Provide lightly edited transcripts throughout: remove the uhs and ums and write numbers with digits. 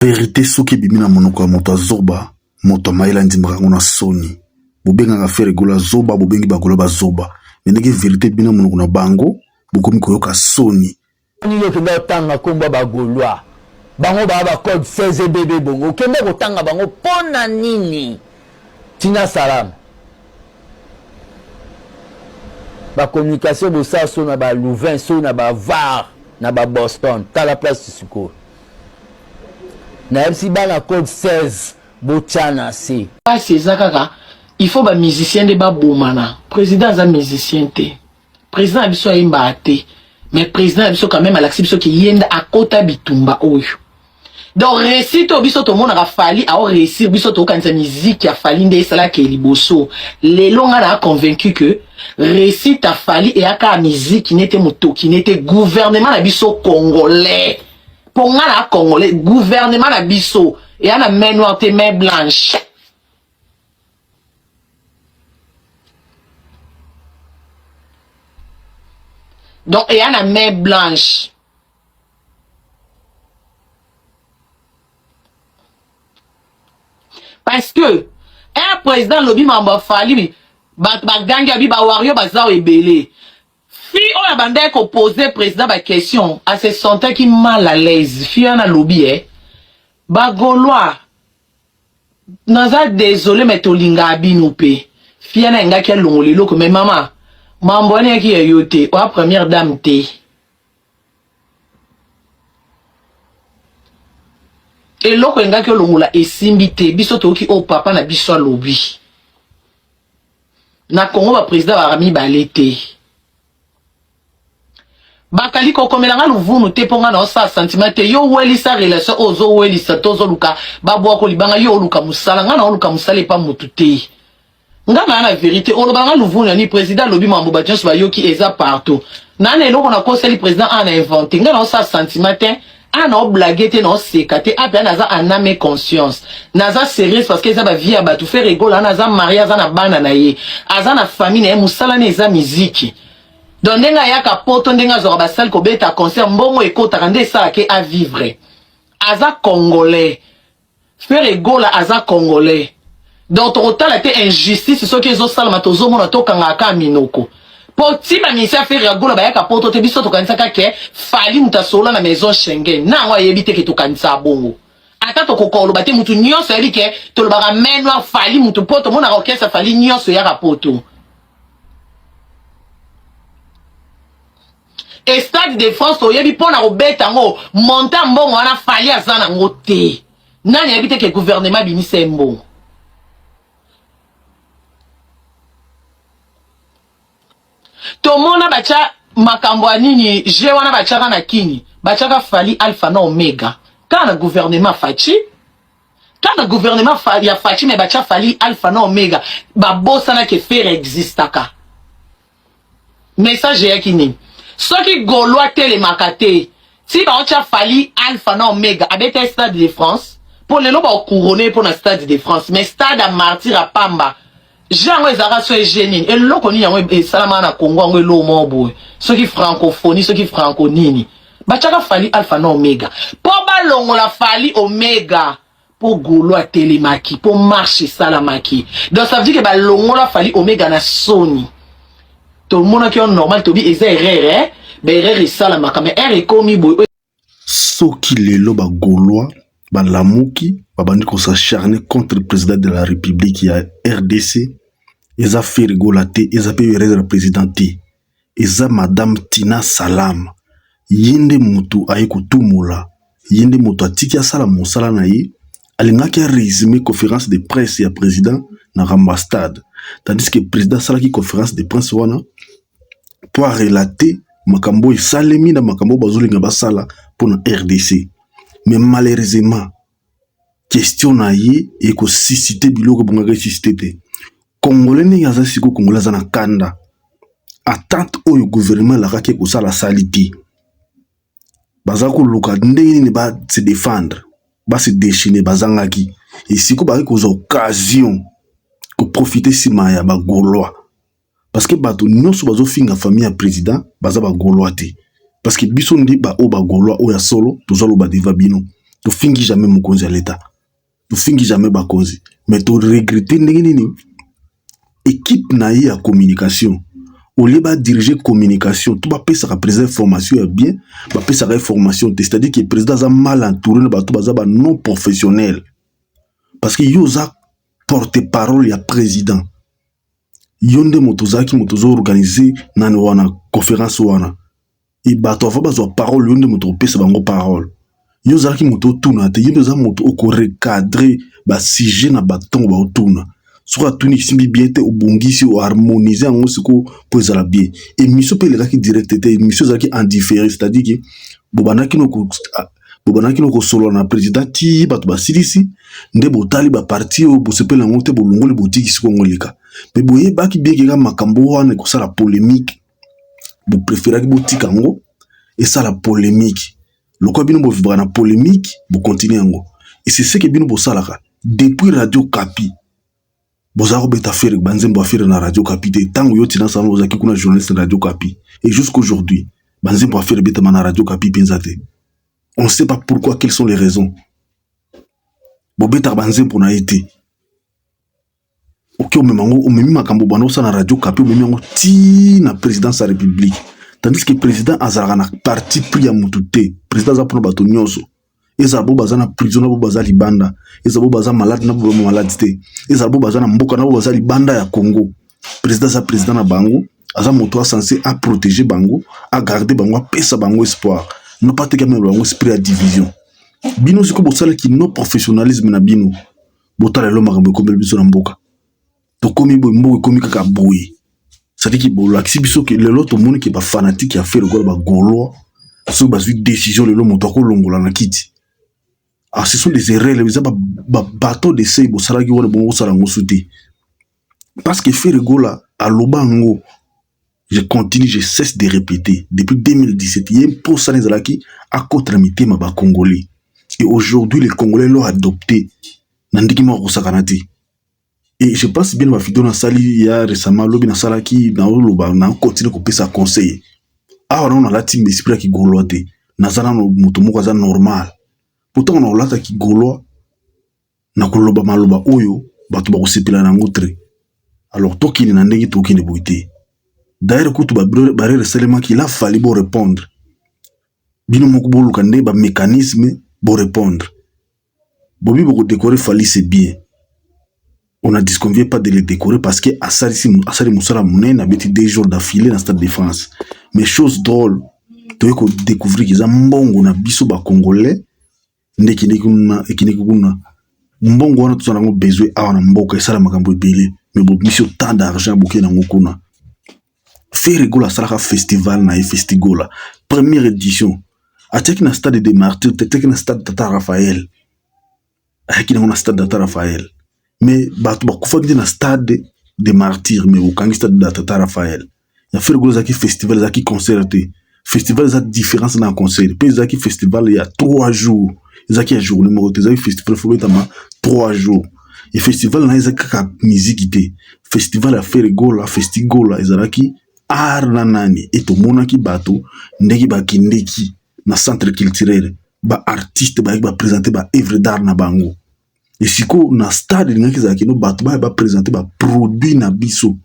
Verite soki ebimi na monoko ya moto ya zoba, moto ya mayele andimaka yango na soni. Bobengaka Ferre Gola zoba, bobengi ba Golois ba zoba. Mais ndenge verite ebimi na monoko na bango, bokomi koyoka soni. Nini okenda kotanga kombo ya ba gaulois bango baa ba code 16 ebebe bongo okenda kotanga bango pona nini tina salam ba communication bosala so na ba louvain so na ba var na ba boston tala place sikoyo nayebisi bana code 16 botya na se. Pasi eza kaka il faut ba musiciens nde ba bomana president aza musicien te president na biso ayembaka te mais president na biso quand même alakisi biso ke ye nde akota bitumba oyo donc réussite oyo biso tomonaka Fally ao réussir biso tokanisa musique ya Fally nde esalaka liboso lelo nga na convaincu que réussite ya Fally eyaka ya musique nete motoki nete gouvernement na biso congolais po nga na congolais gouvernement na biso eya na main noire te main blanche donc eya na main blanche parce que un président alobi mambo ya Fally bato bagangi abi ba wario baza ebele Fille oyo abandaki ko poser president ba question a se sentaki mal à l'aise fille wana alobi eh ba gaulois naza desole mais tolingaka bino pe fille wana alingaki alongola eloko mais mama mambo wana eyaki ya yo te oya première dame te eloko elingaki olongola esimbi te biso toyoki oyo papa na biso alobi Na Congo ba president ba mibale te. Bakali kokomela nga luvunu te po nga na osala sentiment te yo welisa relation oyo ozo welisa to ozoluka babwako libanga yo oluka musala nga na oluka musala epa mutu te nga na na verite oloba nga luvunu ya ni president alobi mambo bato nyonso bayoki eza partout na na eloko nakoseli president a na invente nga na osala sentiment te Ah nao blague te nao seka te ape naza en ame et conscience naza serieuse parce que eza ba vie ya batu Ferre Gola wana aza marie aza na bana na ye aza na famille na ye musala ne eza miziki donc ndenge ayaka poto ndenge azwaka ba salle kobeta concert mbongo ekotaka nde esalaka ye a vivre aza congolais Ferre Gola aza congolais donc tokotala te injustice soki ezosalama tozomona tokangaka kaka minoko po ti ba musicien ya Ferre Gola bayaka poto te biso tokanisaka ke Fally moto asolola na maison Schengen na yango ayebi te ke tokanisaka bongo ata tokoka koloba te moto nyonso ayebi ke tolobaka main noire Fally moto po tomonaka orchestre Fally nyonso eyaka poto e stade de France oyebi mpo na kobeta yango monta mbongo wana Fally aza nango te nani ayebi te ke gouvernement abimisa ye mbongo tomona batya makambo ya nini je wana batyaka na kini batyaka Fally alpha na omega kaka na gouvernement Fatshi kaka na gouvernement ya Fatshi me batya Fally alpha na omega babosanaki Ferre existaka Message eyaki nini? Soki Gaulois atelemaka te ti baotya Fally alpha na omega abeta stade de France po lelo ba couronner ye pona stade de France mais stade ya martyr ya pamba jeu yango ezalaka so ege nini eloko nini yango esalamaka na Congo yango eloko moko boye soki francophonie soki franco nini batyaka Fally alpha na omega po balongola Fally omega Po Golo atelemaki, po marche esalamaki. Donc ça veut dire que balongola Fally Omega na soni. Tomonaki yo normal tobi eza erreur eh? Ba erreur esalamaka mais erreur ekomi boye. Soki lelo ba gaulois balamuki babandi ko s'acharner contre president de la republique ya rdc eza Ferre Gola te eza pe erreur ya president te eza madame Tina Salam ye nde mutu aye kotumola ye nde moto atiki asala mosala na ye alingaki a resume conference de presse ya president na ramba stade tandis que president asalaki conference de presse wana po a relate makambo oyo esalemi na makambo oyo bazolinga basala mpona rdc mais malheureusement question na ye ekosuscite biloko ebongaki esuscite te congolais ndenge aza sikoyo congolais aza na kanda attente oyo gouvernement elakaki ekosala asali te baza koluka ndenge nini ba se defendre ba se dechine bazangaki esiko bazali kozwa occasion koprofite nsima ya ba gaulois parce que bato nyonso bazofinga famille ya président baza ba gaulois te parce que biso nde ba oyo ba gaulois oyo ya solo tozaloba deva bino. Tofingi jamais mokonzi ya leta, tofingi jamais bakonzi, mais toregretter ndenge nini équipe na ye ya communication, au lieu badirige communication to bapesaka président formation ya bien, bapesaka ye formation te. C'est-à-dire que président aza mal entouré na bato baza ba non professionnel, parce que yo oza porte parole ya président, yo nde moto ozalaki moto ozoorganiser nani wana, conférence wana. E bato ava bazwa parole, yo nde moto okopesa bango parole. Yo ozalaki moto otuna te, yo nde oza moto okorecadrer basujet na bato. Ntango baotuna, soki atuni esimbi bien te, obongisi, oharmoniser yango sikoyo mpo ezala bien. Émission mpe elekaki direct te, émission ezalaki en différé, c'est-à-dire que bobandaki no kosolola na président ti bato basilisi, nde botali baparti oyo bosepeli yango te, bolongoli, botiki sikoyo yango eleka. Mpe boyebaki bien keka makambo wana ekosala polémique, bopréféraki botika yango esala polémique. Lokola bino bovivaka na polémique, bokontinue yango. Et c'est ce que bino bosalaka depuis Radio Kapi. Bozala kobeta Ferre, banzembo ya Ferre na Radio Kapi te. Ntango yo tina sala ozalaki kuna journaliste na Radio Kapi, et jusqu'aujourd'hui banzembo ya Ferre ebetama na Radio Kapi mpenza te. On ne sait pas pourquoi, quelles sont les raisons bobetaka banzembo na ye te. Oke omema yango, omemi makambo banda osala na Radio Kapi, omemi yango ti na présidence ya République, tandis que président azalaka na parti pris ya motu te. Président aza mpona bato nyonso, ezala bo baza na prison na bo baza libanda, ezala bo baza malade na bo malade te, ezala bo baza na mboka na bo baza libanda ya Congo. Président aza président na bango, aza moto asense aprotéger bango, agarde bango, apesa bango espoir, no pas teke amema bango esprit ya division. Bino sikoyo bosalaki no professionnalisme na bino. Botala lelo makambo ekomeli biso na mboka. Tokomi boye, mboka ekomi kaka boye. C'est-à-dire que bolakisi biso ke lelo tomoni ke bafanatique ya Ferre Gola, bagaulois, soki bazwi décision lelo, moto akolongola na kiti. Ah, ce sont des erreurs, eza babateau d'essai bosalaki wana, bongo kosala yango su te, parce que Ferre Gola aloba yango, je continue, je cesse de répéter, depuis 2017 ye mposana ezalaki akota na mitema bacongolais, et aujourd'hui les Congolais l'ont adopté na ndenge moko akosakana te. Et je pense bien bavideo nasali ya récemment, lobi nasalaki, naoloba, nakontinue kopesa conseil awa. Nano nalati esprit ya kigaulois te, naza nano moto moko aza normal. Pourtant na kolata kigaulois, na koloba maloba oyo bato bakosepela na yango tre. Alors tokende na ndenge tokende boye te. D'ailleurs kutu barere esalemaki, il a fallu borépondre bino moko, boluka nde bamécanisme borépondre. Bobi bokodécorer Fally, c'est bien, on ne disconvient pas de le décorer, parce que asali mosala monene, abeti 2 jours d'affilée na Stade de France. Mais chose drôle, toyei kodécouvrir eza mbongo na biso bacongolais nde ekendeki kuna, ekendeki kuna. Mbongo wana toza nango besoin awa na mboka, esala makambo ebele, mais bobimisi tant d'argent, bokei nango kuna. Ferre Gola asalaka festival na ye, Festigola, première édition, atiaki na Stade de Martyr, atiaki na Stade Tata Raphaël, ayaki nango na Stade Tata Raphaël, mais bato bakufaki te na Stade de Martyr, mais bokangi Stade de Tata Raphaël. Ya Ferre Gola ezalaki festival, ezalaki concert te. Festival eza différence na concert. Mpe ezalaki festival ya 3 jours, ezalaki ya journée moko te, ezalaki festival fo betama 3 jours. E festival na ye ezalaki kaka miziki te. Festival ya Ferre Gola, Festigola, ezalaki art na nani. E tomonaki bato ndenge bakendeki na centre culturel, baartiste bayaki baprésente baœuvre d'art na bango. E sikoyo na stade elingaki ezalaki no bato baya baprésente baproduit na biso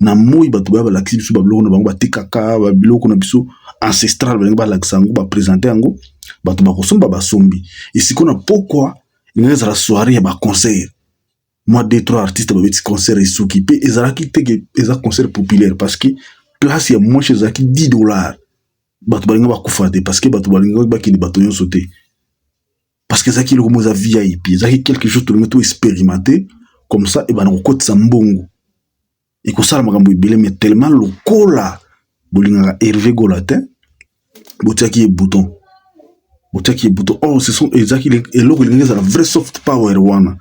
na moi, bato baya balakisi biso babiloko na bango, batekaka babiloko na biso ancestral, balingi balakisa yango, baprésente yango, bato bakosomba, basombi. E sikoyo na pokwa elingaki ezala soirée ya baconcert, mwa deux trois artistes babeti concert, esuki. Mpe ezalaki teke eza concert populaire, parce que place ya moins cher ezalaki 10 dollars. Bato balingi bakufa te, parce que bato balingi bakende bato nyonso te, parce que ezalaki eloko moko eza VIP, ezalaki quelque chose tolingi to expérimenter comme ça, ebanda kokotisa mbongo, ekosala makambo ebele. Mais tellement lokola bolingaka Hervé Gola te, botiaki ye bouton, botiaki ye bouton. Or ce sont ezalaki eloko elingi ezala vrai soft power wana,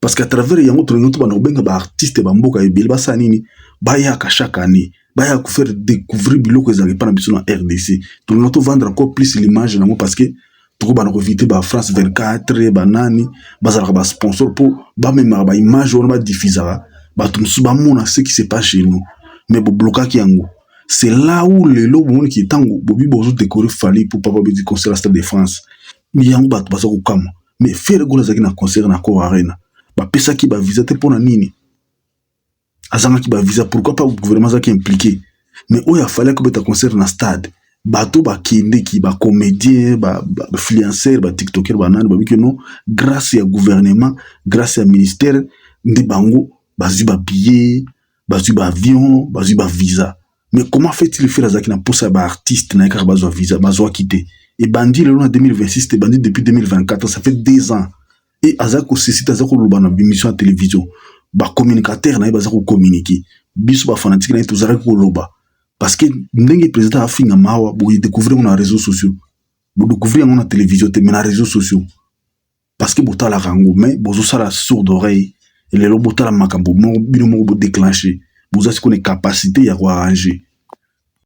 parce que à travers yango tolingi tobanda kobenga baartiste bamboka ebele, basala nini, bayaka chaque année, bayaka kofaire découvrir biloko ezalaka epa na biso na RDC. Tolingi tovendre encore plus l'image nango, parce que tokobanda koinvite ba France 24, banani bazalaka basponsor, mpo bamemaka baimage wana, badifusaka, bato mosusu bamona ce qui se passe chez nous. Mais boblokaki yango. C'est là où lelo bomoniki ntango bobi bozodécorer Fally mpo papa beti concert à Stade de France. Yango bato baza kokamwa. Mais Ferre Gola azalaki na concert na Accor Arena, bapesaki bavisa te. Mpo na nini azangaki bavisa? Pourquoi pas gouvernement azalaki impliqué? Mais oyo afalaki kobeta concert na stade, bato bakendeki, bacomédien, bainfluenceur, batiktoker, banani, babiki no, grâce ya gouvernement, grâce ya ministère nde bango bazwi babillet, bazwi baavion, bazwi bavisa. Mais comment fait-il, Ferre azalaki na mposa ya baartiste na ye kaka bazwa visa, bazwaki te? Ebandi lelo na 2026 te, ebandi depuis 2024, ça fait 2 ans. E aza kosisite, aza koloba na émission ya télévision, bacommunicateur na ye baza kocommuniquer. Biso bafanatike na ye tozalaki koloba parce que ndenge président afinga mawa, bodécouvrir yango na réseaux sociaux, bodécouvrir yango na télévision te, mais na réseaux sociaux, parce que botalaka yango, mais bozosala sourde oreille. Lelo botala makambo moko, bino moko bodéclenche, boza sikoyo na capacité ya koarranger.